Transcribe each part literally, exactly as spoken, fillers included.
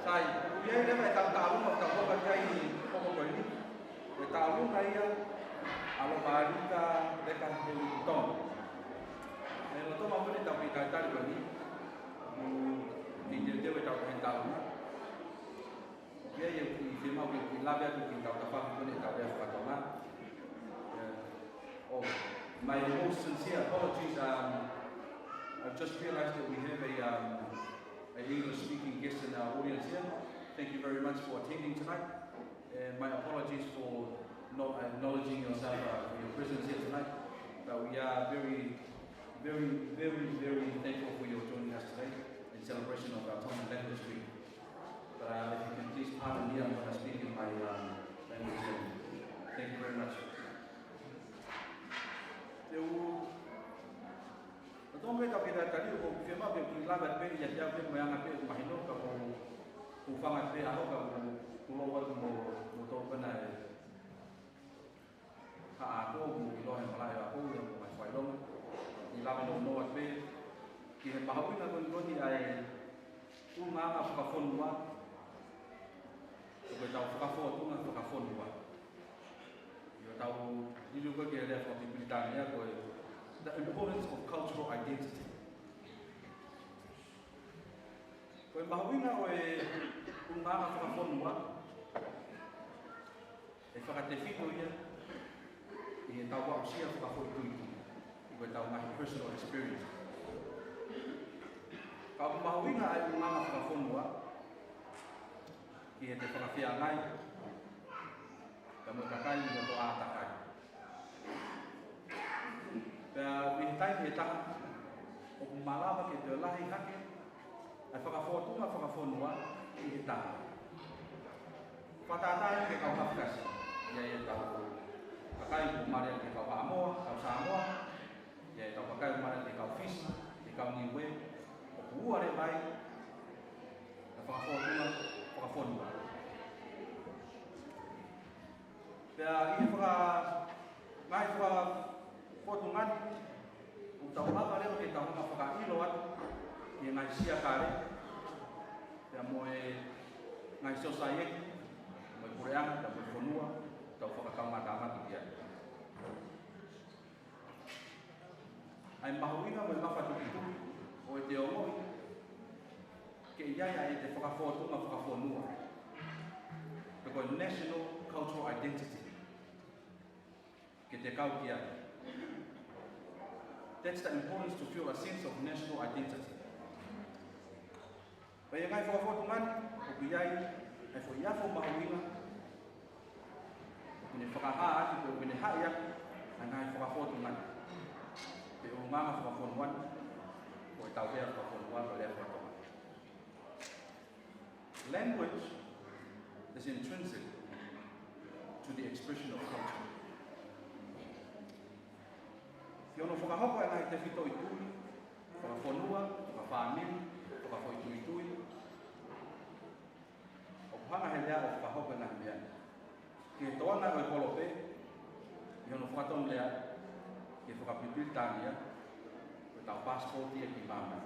ʻOku ʻi ai leva ʻetau taʻaluma ʻoku tau hoko ki ai he pō ko eni. Ko e taʻaluma ia ʻa Lomalika Leka Heulikitonga. ʻE lolotonga moʻoni ʻetau kiʻi talitali ko eni. ʻOku kei teuteu ʻetau taʻaluma. ʻOku ʻi ai ʻeku kiʻi fiemaʻu ke u kiʻi lave atu ki heʻetau tafaʻaki ko eni ʻetau lea faka-Tonga. Yeah. Oh, my most sincere apologies. Um, I've just realized that we have a, um, an English-speaking guest in our audience here. Thank you very much for attending tonight. And my apologies for not acknowledging yourself, uh, for your presence here tonight. But we are very, very, very, very thankful for your joining us today in celebration of our Tongan Language Week. But, uh, if you can please pardon me, I'm gonna speak in my, um, language. Thank you very much. Te u, ʻo tō mai ʻetau kiʻi talitali, ʻoku ou fiemaʻu ke u kiʻi lave pē ia kiate au pē mo e anga pē ʻeku mahino, ka ʻoku ou, ʻoku ou fanga pē ʻaho ka ʻoku ou, ʻoku ou lau atu mo, mo tō pena e ha ako mo ʻiloa he malaʻe ako ia mo mai fai longa. ʻI lava nounou atu pē ki he mahuʻinga ko eni ʻa e ʻulungaanga fakafonua, ko ʻetau fakafōtunga fakafonua. ʻI heʻetau liliu ko ē ki he lea fakapilitānia ko e the importance of cultural identity. Ko e mahuʻinga ʻo e ʻulungaanga fakafonua, ʻe fakatefito ia ʻi heʻetau aʻusia fakafoʻituitui, ko ʻetau ngaahi personal experience. Ka ʻoku mahuʻinga ʻa e ʻulungaanga fakafonua ki heʻete fakafeangai pea mo e kakai ʻi loto ʻātakai. Pea ʻi he taimi ʻe taha, ʻoku malava ke toe lahi hake ʻa e fakafōtunga fakafonua ʻi he taha. Fakatātā ki he kau Hafakasi, ʻi ai ʻetau kakai ʻoku mali ʻaki e kau Haʻamoa, kau Sāmoa, ʻi ai ʻetau kakai ʻoku mali ʻaki e kau Fisi, e kau Niuē, ʻoku ua leva ai ʻa e fakafōtunga fakafonua. Pea ʻi he faka-, ngaahi fakafōtunga ni, ʻoku tau lava leva ke tau hanga ʻo fakaʻilo atu ʻi he ngaahi siakale, pea mo e ngaahi sōsaieti, mo e puleʻanga, pea mo e fonua, tau fakakaungātāmaki ki ai. ʻA e mahuʻinga mo e mafatukituki ʻo ʻete ongoʻi ke ʻi ai ʻa ʻete fakafōtunga fakafonua, pe ko e national cultural identity, ke te kau ki ai. That's the importance to feel a sense of national identity. Pea ʻi he ngaahi fakafōtunga ni, ʻoku ʻi ai ʻa e foʻi afo mahuʻinga ʻoku ne fakahā atu pe ʻoku ne haʻi atu ʻa e ngaahi fakafōtunga ni, pe ʻulungaanga fakafonua ni, ko ʻetau lea fakafonua, ko e lea faka-Tonga. Language is intrinsic to the expression of culture. Ki hono fakahoko ʻa e ngaahi tefitoʻi tui, fakafonua, fakafāmili, fakafoʻituitui, ʻoku hanga he lea ʻo fakahoko e ngaahi meʻa ni. Ki he toʻonga ʻo e kolope, ʻi hono fakatonulea, ki he fakapilitānia, ko ʻetau passport ia ki māmani.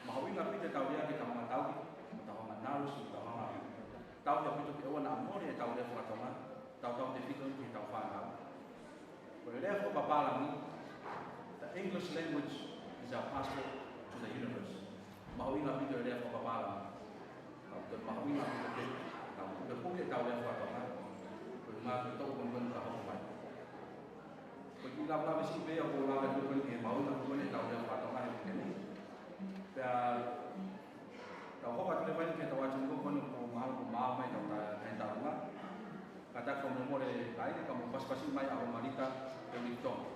Mahuʻinga ʻaupito ʻetau lea ke tau hanga ʻo tauhi, mo tau hanga ʻo nourish, mo tau hanga ʻo tauhi ʻaupito ke ʻoua naʻa mole ʻetau lea faka-Tonga, tautautefito ki heʻetau fānau. Ko e lea fakapapālangi, the English language is our passport to the universe. Mahuʻinga ʻaupito e lea fakapapālangi. Ka ʻoku toe mahuʻinga ʻaupito ke tau pukepuke ʻetau lea faka-Tonga, koeʻuhi ko e toʻu kongokonga ka hoko mai. Ko e kiʻi lavelave siʻi pē ia ʻoku ou lave atu ko eni ki he mahuʻinga ko eni ʻetau lea faka-Tonga he uike ni. Pea tau hoko atu leva eni ki heʻetau ʻatiniko ko eni ʻoku mahalo kuo maʻu mai ʻetau ta-, taʻetaʻelunga. Kātaki fakamolemole kae mou pasipasi mai ʻa Lomalika Heulikitonga.